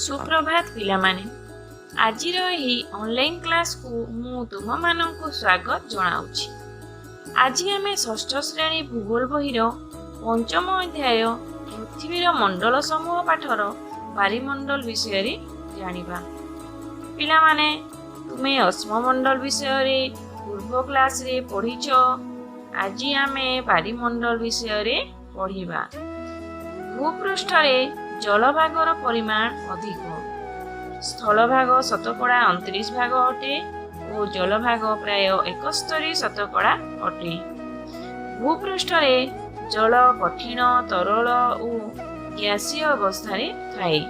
ସୁପ୍ରଭାତ ପିଲାମାନେ। ଆଜିର ଏହି ଅନଲାଇନ୍ କ୍ଲାସ୍କୁ ମୁଁ ତୁମମାନଙ୍କୁ ସ୍ୱାଗତ ଜଣାଉଛି। ଆଜି ଆମେ ଷଷ୍ଠ ଶ୍ରେଣୀ ଭୂଗୋଳ ବହିର ପଞ୍ଚମ ଅଧ୍ୟାୟ ପୃଥିବୀର ମଣ୍ଡଳ ସମୂହ ପାଠର ବାରିମଣ୍ଡଳ ବିଷୟରେ ଜାଣିବା। ପିଲାମାନେ, ତୁମେ ଅଶ୍ମମଣ୍ଡଳ ବିଷୟରେ ପୂର୍ବ କ୍ଲାସ୍ରେ ପଢ଼ିଛ। ଆଜି ଆମେ ବାରିମଣ୍ଡଳ ବିଷୟରେ ପଢ଼ିବା। ଭୂପୃଷ୍ଠରେ ଜଳଭାଗର ପରିମାଣ ଅଧିକ। ସ୍ଥଳଭାଗ 29% ଅଟେ ଓ ଜଳଭାଗ ପ୍ରାୟ 71% ଅଟେ। ଭୂପୃଷ୍ଠରେ ଜଳ କଠିନ, ତରଳ ଓ ଗ୍ୟାସୀୟ ଅବସ୍ଥାରେ ଥାଏ।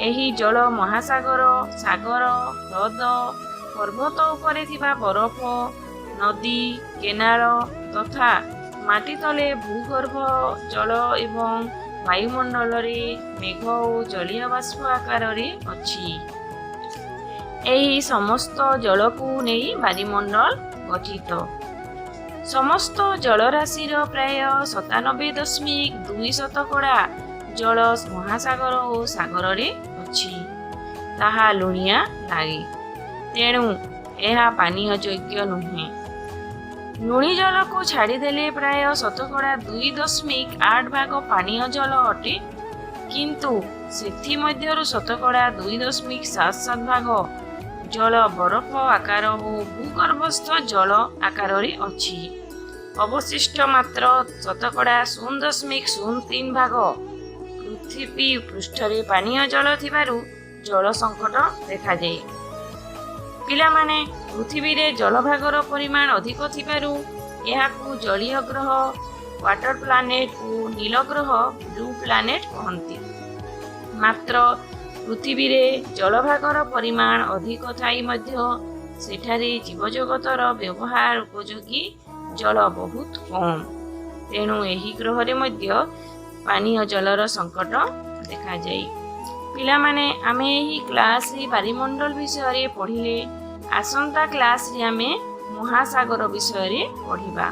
ଏହି ଜଳ ମହାସାଗର, ସାଗର, ହ୍ରଦ, ପର୍ବତ ଉପରେ ଥିବା ବରଫ, ନଦୀ, କେନାଳ ତଥା ମାଟି ତଳେ ଭୂଗର୍ଭ ଜଳ ଏବଂ ବାୟୁମଣ୍ଡଳରେ ମେଘ ଓ ଜଳୀୟ ବାଷ୍ପ ଆକାରରେ ଅଛି। ଏହି ସମସ୍ତ ଜଳକୁ ନେଇ ବାରିମଣ୍ଡଳ ଗଠିତ। ସମସ୍ତ ଜଳରାଶିର ପ୍ରାୟ 97.2% ଜଳ ମହାସାଗର ଓ ସାଗରରେ ଅଛି। ତାହା ଲୁଣିଆ ଲାଗେ, ତେଣୁ ଏହା ପାନୀୟ ଯୋଗ୍ୟ ନୁହେଁ। ଲୁଣି ଜଳକୁ ଛାଡ଼ିଦେଲେ ପ୍ରାୟ 2.8% ପାନୀୟ ଜଳ ଅଟେ। କିନ୍ତୁ ସେଥିମଧ୍ୟରୁ 2.77% ଜଳ ବରଫ ଆକାର ଓ ଭୂଗର୍ଭସ୍ଥ ଜଳ ଆକାରରେ ଅଛି। ଅବଶିଷ୍ଟ ମାତ୍ର 0.03% ପୃଥିବୀ ପୃଷ୍ଠରେ ପାନୀୟ ଜଳ ଥିବାରୁ ଜଳ ସଙ୍କଟ ଦେଖାଯାଏ। ପିଲାମାନେ, ପୃଥିବୀରେ ଜଳଭାଗର ପରିମାଣ ଅଧିକ ଥିବାରୁ ଏହାକୁ ଜଳୀୟ ଗ୍ରହ, ୱାଟର ପ୍ଲାନେଟ୍ ଓ ନୀଳ ଗ୍ରହ, ବ୍ଲୁ ପ୍ଲାନେଟ୍ କହନ୍ତି। ମାତ୍ର ପୃଥିବୀରେ ଜଳଭାଗର ପରିମାଣ ଅଧିକ ଥାଇ ମଧ୍ୟ ସେଠାରେ ଜୀବଜଗତର ବ୍ୟବହାର ଉପଯୋଗୀ ଜଳ ବହୁତ କମ୍। ତେଣୁ ଏହି ଗ୍ରହରେ ମଧ୍ୟ ପାନୀୟ ଜଳର ସଙ୍କଟ ଦେଖାଯାଏ। ପିଲାମାନେ, ଆମେ ଏହି କ୍ଲାସରେ ବାରିମଣ୍ଡଳ ବିଷୟରେ ପଢ଼ିଲେ। ଆସନ୍ତା କ୍ଲାସରେ ଆମେ ମହାସାଗର ବିଷୟରେ ପଢ଼ିବା।